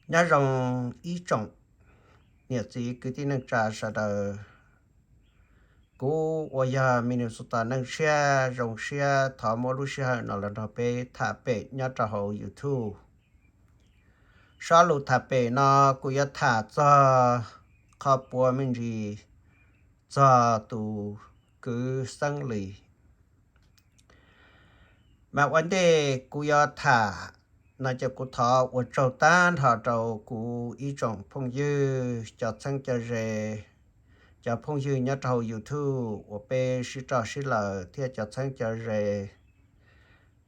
Nyob zoo ib tsoom niam txiv kwv tij neej tsa sawv daws. Kuv uas yog Minnesota neej tshiab zoo siab thov muab lub sij hawm no los nrog peb tham pem nyob rau hauv YouTube. Sob lus tham pem no kuv yuav tham txog qhov puav me ntsis txog tus kwv Xeeb Lis. Mas ua ntej kuv yuav tham no ces kuv thov ua tsaug tag nrho rau kuv ib tsoom phooj ywg, cov txheeb cov ze, cov phooj ywg nyob rau hauv YouTube uas peb sib roj sib laws thiab cov txheeb cov ze.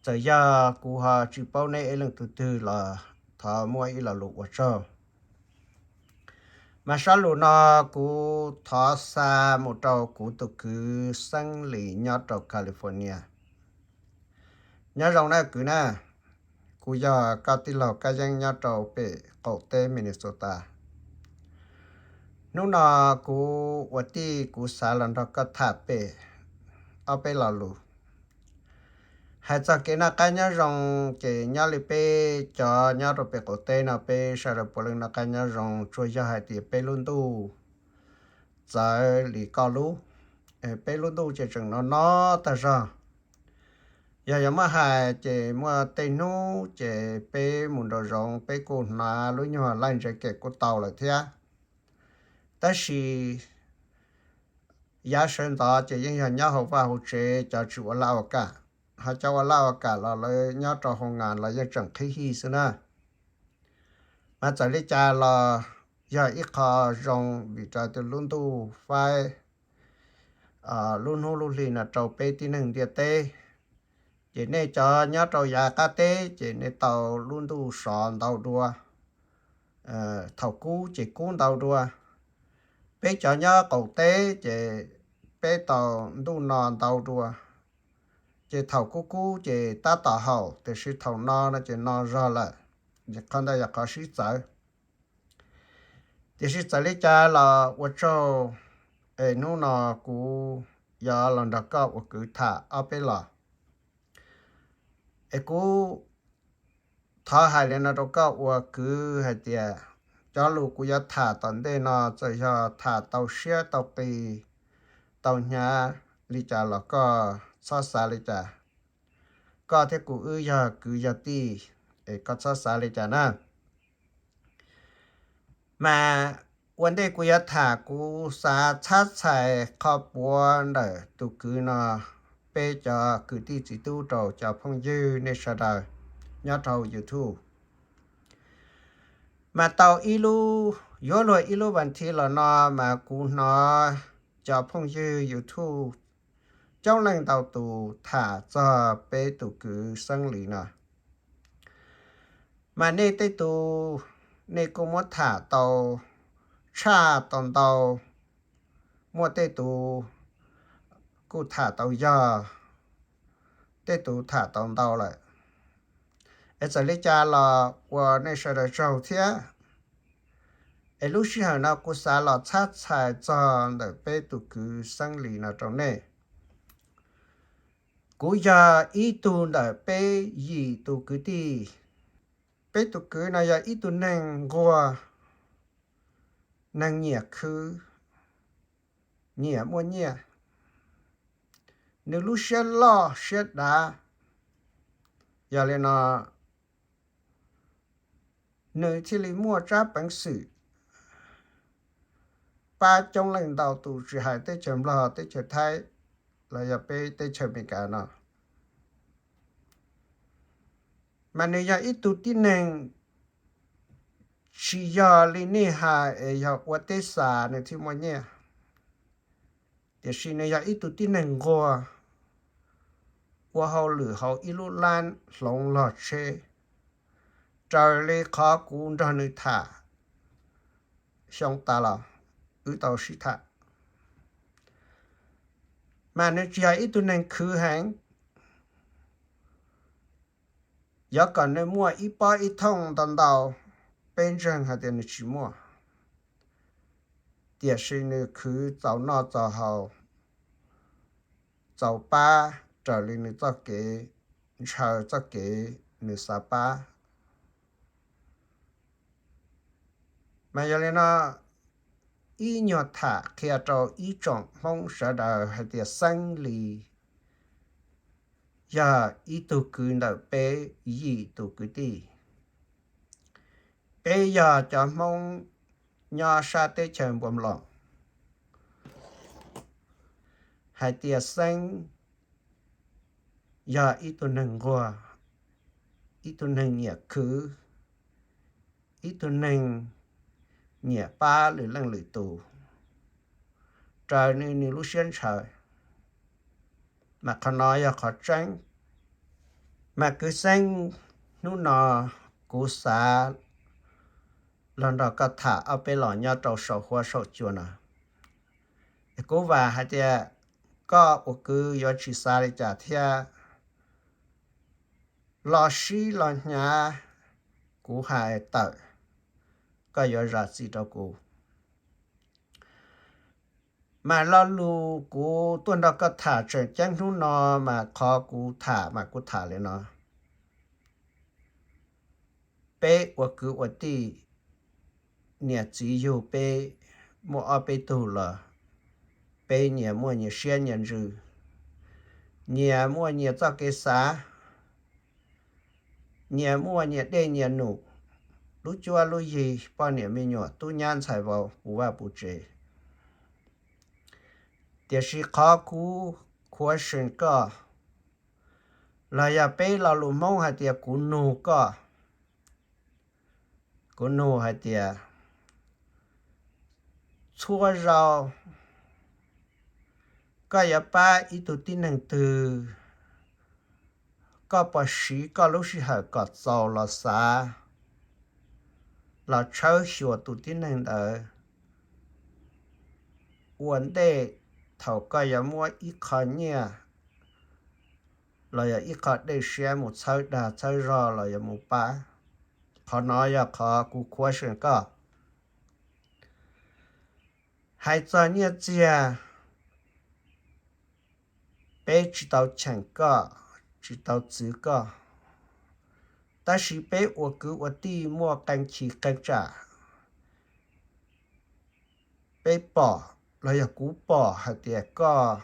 Txawm yog kuv ho tsis paub neb ib leej twg twg los thov muab ib lo lus ua tsaug. Mas sob lus no kuv thov xa mus rau kuv tus kwv Xeeb Lis nyob rau California. Nyob zoo na kwv na, kuv yog koj tij laug Kab Yeeb nyob rau pem qaum teb Minnesota. Hnub no kuv ua tij kuv xav los nrog koj tham pem ob peb lo lus. Hais txog kev noj qab nyob zoo ces nyob li peb cov nyob rau pem qaum teb no peb sawv daws puav leej noj qab nyob zoo, tsuas yog hais tias peb lub ntuj txawv li koj lub, peb lub ntuj ces tseem no no tag zog. Yog yuav muab hais ces muaj tej hnub ces peb mus nraum zoov peb kuj hnav lub nyuag laij ntsev kem kuj tau lawm thiab. Tab sis yav sawv ntxov ces yeej yog nyob hauv vaj hauv tsev, cov tsis ua laj ua kam, ho cov ua laj ua kam los lawv nyob rau hoo nas los yeej tseem qhib hij xwb na. Mas txawm li cas los yog ib qho zoo vim rau tus lub ntuj faib lub hnub lub hli no rau peb tib neeg ntiaj teb. Ces nej cov nyob rau yav qab teb ces nej tau lub ntuj sov ntau dua, thaum kub ces kub ntau dua. Peb cov nyob qaum teb ces peb tau ntuj no ntau dua, ces thaum kub kub ces tab tom haum, tiam sis thaum no no ces no zog lawm. Qhov ntawd yog qhov sib txawv. Tiam sis txawm li cas los ua tsaug, es hnub no kuv yuav los nrog koj ua kwv tham ob peb los. Es kuv thov hais li no rau koj ua kwv hais tias cov lus kuv yuav tham tom ntej no txawm yog tham tau siab tau qis, tau hnyav li cas los koj txhob xav li cas. Koj thiab kuv wb yog kwv yog tij, es koj txhob xav li cas na. Mas ua ntej kuv yuav tham kuv xav txhab txhais qhov puav ntawm tus kwv no, peb cov kwv tij txiv tub rau cov phooj ywg nej sawv daws nyob rau YouTube. Mas tau ib lub, yuav luag ib lub vas thiv los no mas kuv hnov cov phooj ywg YouTube coob leej ntau tus tham txog peb tus kwv Xeeb Lis no. Mas nej tej tus, nej kuj muab tham tau tshaj tau ntau, muaj tej tus kuj tham tau yog, tej tus tham tau ntau lawm. Es txawm li cas los ua nej sawv daws tsaug thiab. Es lub sij hawm no kuv xav los txhab txhais txog ntawm peb tus kwv Xeeb Lis no rau nej. Kuv yog ib tug ntawm peb yim tus kwv tij. Peb tus kwv no yog ib tug neeg nquag, neeg nyiam khwv, nyiam muaj nyiaj. Nws lub siab loj siab dav, yog li no nws thiaj li muaj tsab peev xwm pab coob leej ntau tus tsis hais teb chaws Nplog, teb chaws Thaib, los yog peb teb chaws Amelikas no. Mas nws yog ib tug tib neeg, tsis yog li nej hais es yog ua teb xas nws thiaj muaj nyiaj, tiam sis nws yog ib tug tib neeg nquag, ua hauj lwm hauv ib lub lab hloov log tsheb. Raws li qhov kuv nrog nws tham xyoo tas los wb tau sib tham, mas nws tsis yog ib tug neeg khwv heev. Yuav kom nws muaj ib pob ib thooj ntau ntau, peb ntseeg hais tias nws tsis muaj, tiam sis nws khwv txaus noj txaus haus, txaus pab raws li nws txoj kev ntshaw, txoj kev nws xav pab. Mas yog li no, ib nyuag tham qhia rau ib tsoom Hmoob sawv daws hais tias Xeeb Lis yog ib tug kwv ntawm peb yim tus kwv tij. Peb yog cov Hmoob nyob sab teb chaws Npuas Nploos, hais tias Xeeb yog ib tug neeg nquag, ib tug neeg nyiam khwv, ib tug neeg nyiam pab lwm leej lwm tus raws nws nws lub siab ntshaw. Mas qhov no yog qhov tseeb. Mas kwv Xeeb, hnub no kuv xav los nrog koj tham ob peb los nyob rau saum huab saum cua no. Kuv vam hais tias koj ua kwv yuav tsis xav li cas thiab, los sib los hnyav kuv hais tawm, koj yuav zam txim rau kuv. Mas lo lus kuv tuaj nrog koj tham tseem ceeb hnub no, mas qhov kuv tham mas kuv tham li no. Peb ua kwv ua tij, niam txiv yug peb muaj ob peb tug los, peb nyias muaj nyias siab nyias ntsws, nyias muaj nyias txoj kev xav, nyias muaj nyias dej nyias num, lub cuab lub yig, poj niam me nyuam, tub nyab ntxhais vauv, puv vaj puv tsev. Tiam sis qhov kuv khuav seem koj, los yog peb lo lus Hmoob hais tias kuv nug koj, kuv nug hais tias txhua zaus koj yuav pab ib tug tib neeg twg, koj puas siv koj lub sij hawm kom txaus los xav, los tshawb xyuas tus tib neeg ntawd ua ntej thaum koj yuav muab ib qho nyiaj los yog ib qho dej siab mus txhawb dag txhawb zog los yog mus pab? Qhov no yog qhov kuv khuav seem koj. Hais txog nyiaj txiag, peb tsis tau cheem koj, tsis tau txwv koj, tab sis peb ua kwv ua tij muaj qee chiv qee tsam, peb pom los yog kuv pom hais tias koj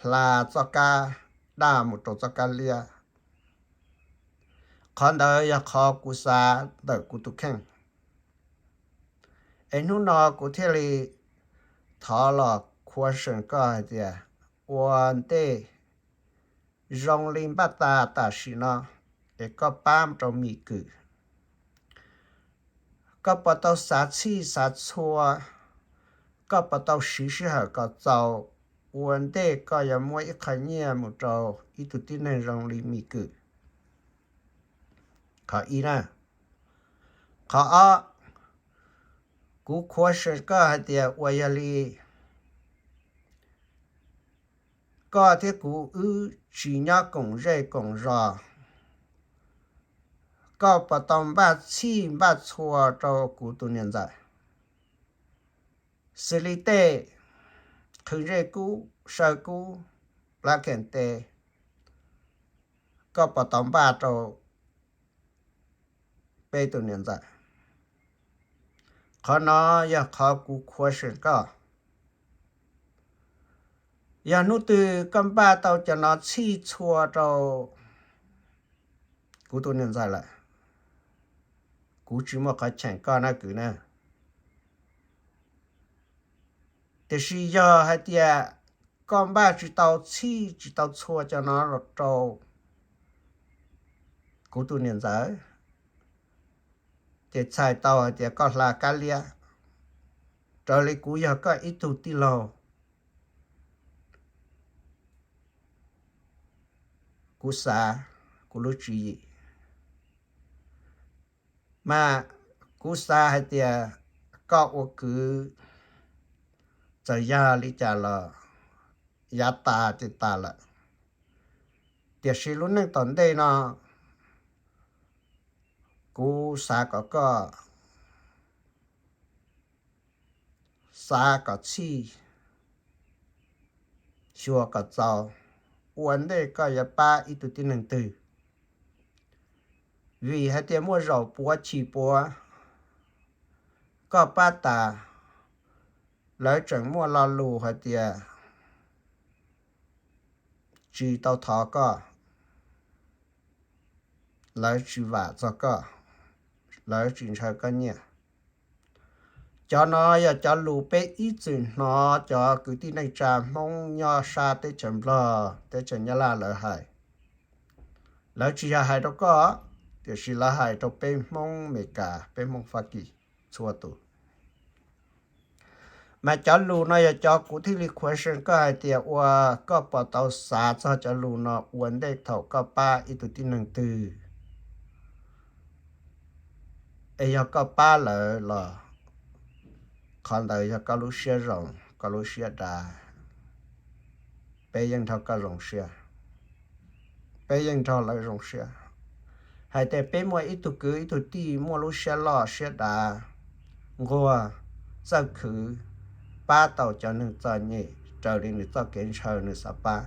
hla txoj kab daj mus rau txoj kab liab. Qhov ntawd yog qhov kuv xav ntawm kuv tus kheej. Es hnub no kuv thiaj li thov los khuav seem koj hais tias ua ntej zoo li npaj tas tam sim no, es koj pab rau Mim Kwm. Koj puas tau xav txhij xav txhua, koj puas tau siv sij hawm kom txaus ua ntej koj yuav muab ib qho nyiaj mus rau ib tug tib neeg zoo li Mim Kwm? Qhov ib na. Qhov ob, kuv khuav seem koj hais tias uas yog li koj thiab kuv wb tsis nyob koom zej koom zos, koj puas tau npaj txhij npaj txhua rau kuv tus niam ntxawm? Xws li tej qhwv ntsej kub, saw kub, plab kheem tes, koj puas tau npaj rau peb tus niam ntxawm? Qhov no yog qhov kuv khuav seem koj. Yog hnub twg koj npaj tau cov no txhij txhua rau kuv tus niam ntxawm lawm, kuv tsis muaj qhov cheem koj na kwv na. Tiam sis yog hais tias koj npaj tsis tau txhij tsis tau txhua cov no rau kuv tus niam ntxawm, ces txhais tau hais tias koj hla kab liab, raws li kuv yog koj ib tug tij laug, kuv xav, kuv lub tswv yim. Mas kuv xav hais tias koj ua kwv txawm yog li cas los yav tas ces tas lawm, tiam sis lub neej tom ntej no kuv xav kom koj xav kom txhij, xyuas kom txaus, ua ntej koj yuav pab ib tug tib neeg twg. Vim hais tias muaj zaum puav chim puav koj pab tas, lawv tseem muaj lo lus hais tias tsis tau thov koj, lawv tsis vam txog koj, lawv tsis ntshaw koj nyiaj. Cov no yog cov lus peb ib txwm hnov cov kwv tij neej tsa Hmoob nyob sab teb chaws Nplog, teb chaws Nyab Laj lawv hais. Lawv tsis yog hais rau koj, tiam sis lawv hais rau peb Hmoob Meskas, peb Hmoob Fab Kis txhua tus. Mas cov lus no yog cov kuv thiaj li question koj hais tias ua koj puas tau xav txog cov lus no ua ntej thaum koj pab ib tug tib neeg twg, es yog koj pab lawv los qhov ntawd yog koj lub siab zoo, koj lub siab dav, peb yeej nrog koj zoo siab, peb yeej nrog lawv zoo siab. Hais tias peb muaj ib tug kwv ib tug tij muaj lub siab loj siab dav, nquag, txawj khwv, pab tau cov neeg txom nyem raws li nws txoj kev ntshaw nws xav pab.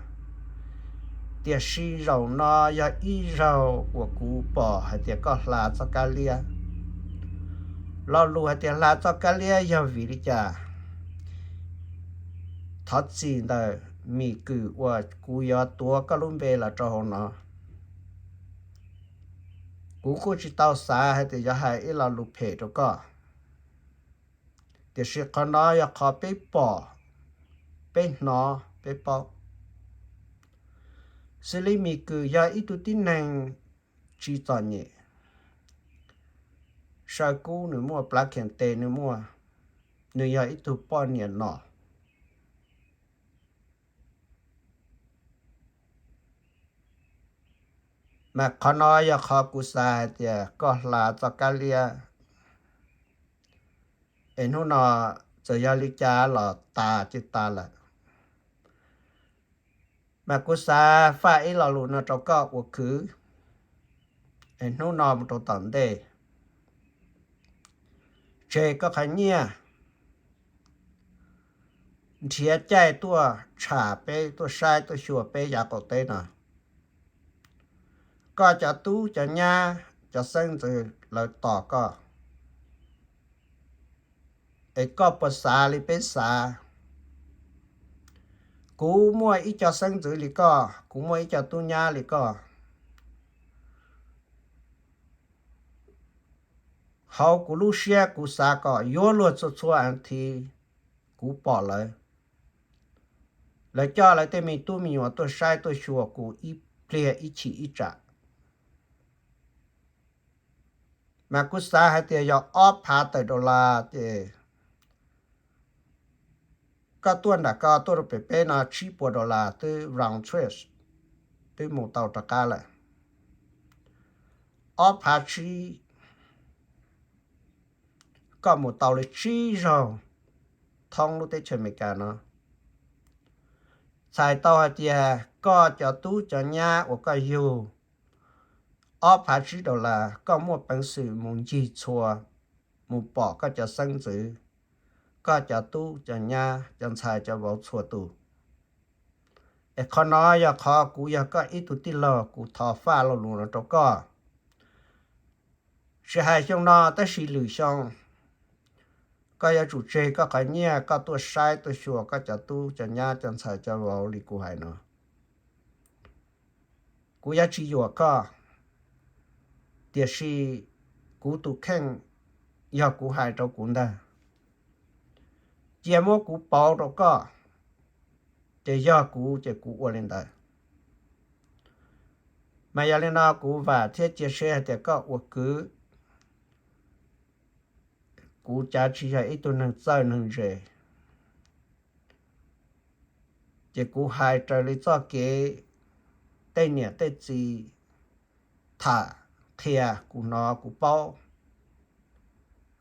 Tiam sis zaum no yog ib zaug uas kuv pom hais tias koj hla txoj kab liab. Lo lus hais tias hla txoj kab liab yog vim li cas? Thov txim ntawm Mim Kwm uas kuv yuav tuav koj lub npe los rau hauv no. Kuv kuj tsis tau xav hais tias yuav hais ib lo lus phem rau koj, tiam sis qhov no yog qhov peb pom, peb hnov, peb paub. Xws li Mim Kwm yog ib tug tib neeg tsis txom nyem, saw kub nws muaj, plav khees tes nws muaj, nws yog ib tug poj niam nom. Mas qhov no yog qhov kuv xav hais tias koj hla txoj kab liab, es hnub no txawm yog li cas los tas ces tas lawm. Mas kuv xav faj ib lo lus no rau koj ua kwv, es hnub no mus rau tom ntej, tseg koj qhov nyiaj, nrhiav caij tuaj tsham peb, tuaj saib tuaj xyuas peb yav qaum teb no. Koj cov tub cov nyab cov xeeb ntxwv lawv tos koj, es koj puas xav li peb xav? Kuv muaj ib co xeeb ntxwv li koj, kuv muaj ib co tub nyab li koj. Hauv kuv lub siab kuv xav kom yuav luag txhua txhua as thiv kuv pom lawv, lawv coj lawv tej me tub me nyuam tuaj saib tuaj xyuas kuv ib pliag ib chim ib tsam. Mas kuv xav hais tias yog ob phav tawm dollar ces koj tuaj nram ko tuaj rau pem peb no tsib puas dollar twb round trip, twb mus tau rov qab lawm. Ob phav tsib, koj mus tau li tsib zaug thoob lub teb chaws Amelikas no. Txhais tau hais tias koj cov tub cov nyab uas koj yug, ob phav tsib dollar koj muaj peev xwm mus ncig txhua, mus pom koj cov xeeb ntxwv, koj cov tub cov nyab cov ntxhais cov vauv txhua tus. Es qhov no yog qhov kuv yog koj ib tug tij laug kuv thov faj lo lus no rau koj. Tsis hais xyoo no tab sis lwm xyoo, koj yuav tsum tseg koj qhov nyiaj koj tuaj saib tuaj xyuas koj cov tub cov nyab cov ntxhais cov vauv li kuv hais no. Kuv yuav tsis yuam koj, tiam sis kuv tus kheej yog kuv hais rau kuv ntag. Cia muab kuv pauv rau koj, ces yog kuv ces kuv ua li ntawd. Mas yog li no kuv vam thiab cia siab hais tias koj ua kwv. Kuv cav tsis yog ib tug neeg txawj neeg ntse, ces kuv hais raws li txoj kev tej niam tej txiv tham qhia kuv hnov kuv paub,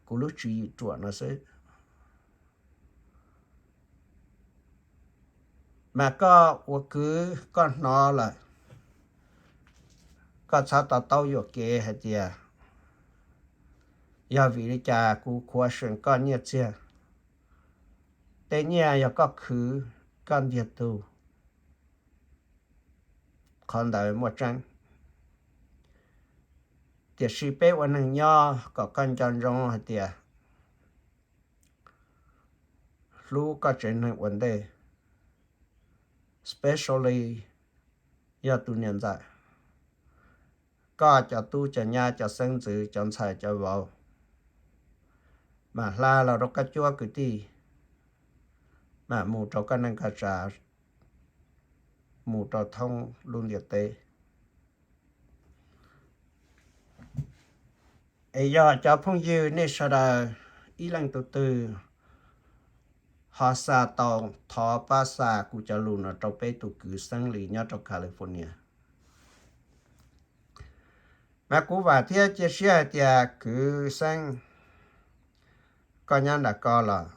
kuv lub tswv yim ruam no xwb. Mas koj ua kwv koj hnov lawm, koj txhob to taub yuam kev hais tias yog vim li cas kuv khuav seem koj nyiaj txiag. Tej nyiaj yog koj khwv, koj ntiag tug, qhov ntawd muaj tseeb. Tiam sis peb ua neeg nyob kom koj nco ntsoov hais tias hlub koj tsev neeg ua ntej, especially yog tus niam ntxawm, koj cov tub cov nyab cov xeeb ntxwv cov ntxhais cov vauv, mam hla los rau koj cuab kwv tij, mam mus rau koj neej koj tsav, mus rau thoob lub ntiaj teb. Es yog cov phooj ywg nej sawv daws ib leej tus twg ho xa tau, thov pab xa kuv cov lus no rau peb tus kwv Xeeb Lis nyob rau California. Mas kuv vam thiab cia siab hais tias kwv Xeeb, koj nyob nram ko los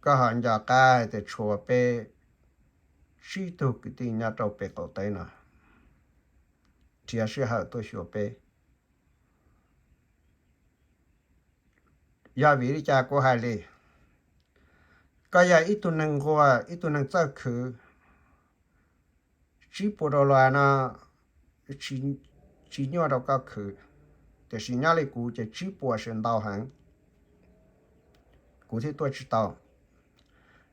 koj ho nco qab hais tias tshuav peb tsib tug kwv tij nyob rau pem qaum teb no nrhiav sij hawm tuaj xyuas peb. Yog vim li cas kuv hais li? Koj yog ib tug neeg nquag, ib tug neeg txawj khwv, tsib puas dollar no tsis nyuaj rau koj khwv, tiam sis nyob li kuv ces tsib puas ces ntau heev, kuv thiaj tuaj tsis tau.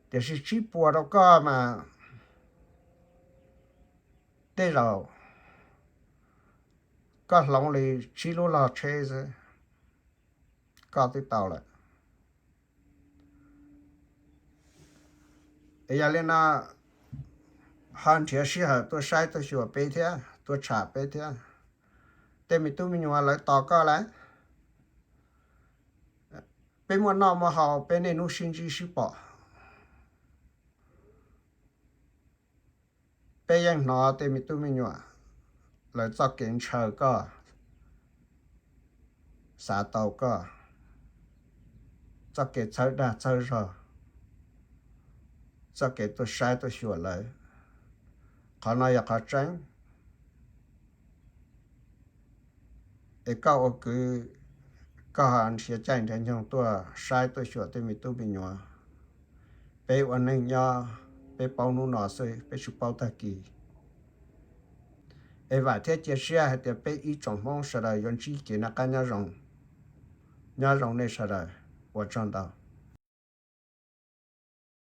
Tiam sis tsib puas rau koj mas tej zaum koj hloov li tsib lub log tsheb xwb, koj twb tau lawm. Es yog li no, ho nrhiav sij hawm tuaj saib tuaj xyuas peb thiab, tuaj tsham peb thiab. Tej me tub me nyuam lawv tos koj lawm. Peb muaj noj muaj haus, peb niaj hnub sib ntsib sib pom. Peb yeej hnov tej me tub me nyuam lawv txoj kev ntshaw koj, xav tau koj, txoj kev txhawb dag txhawb zog, txoj kev tuaj saib tuaj xyuas lawv. Qhov no yog qhov tseeb. Es koj ua kwv, koj ho nrhiav caij nrhiav nyoog tuaj saib tuaj xyuas tej me tub me nyuam. Peb ua neeg nyob, peb paub hnub no xwb, peb tsis paub tag kis. Es vam thiab cia siab hais tias peb ib tsoom Hmoob sawv daws yuav ntsib kev noj qab nyob zoo. Nyob zoo nej sawv daws, ua tsaug ntau.